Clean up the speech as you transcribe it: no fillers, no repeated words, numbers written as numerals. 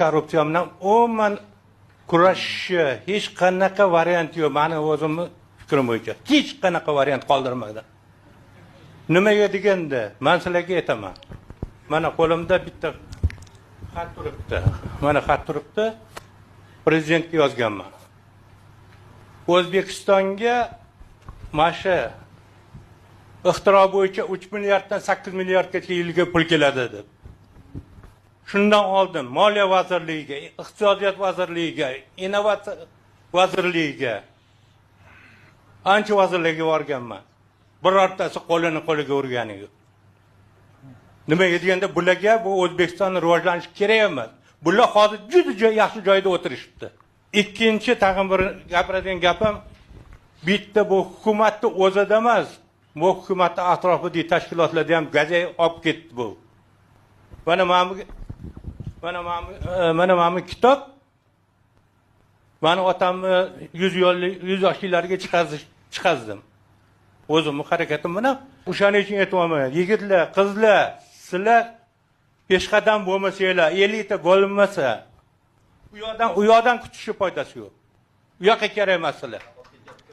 Korrupsiya bilan umuman kurashishi hech qanaqa variant yo'q. Mani o'zimni fikrim bo'yicha hech qanaqa variant qoldirmadi. Nimaga deganda, man sizlarga aytaman. Mana qo'limda bitta xat turibdi. Mana xat turibdi. Prezidentga yozganman. O'zbekistonga mana shu ixtiro bo'yicha 3 milliarddan 8 milliardgacha yilga pul keladi deb. Shundan oldin Moliya vazirligiga, Iqtisodiyot vazirligiga, Innovatsiya vazirligiga, ancha vazirlarga borganman. Birortasi qo'lini qo'liga urgani yo'q. Nimaga deganda, bularga bu O'zbekistonni rivojlanishi kerak emas. Bular hozir juda yaxshi joyda o'tirishibdi. Ikkinchi tag'in bir gapiradigan gapim, bitta bu hukumatni o'zida emas, bu hukumatni atrofidagi tashkilotlarda ham gazak olib ketdi bu. Mana mana mana mana mana mana bu kitob mani otamni 100 yoshli 100 yoshlilarga chiqazdim. O'zimni harakatim bilan. O'shaning uchun aytyapman, yigitlar, qizlar, sizlar peshqadam bo'lmasanglar, elita bo'lmasa, u yoqdan kutishi foydasi yo'q. U yoqqa kerak emas sizlar.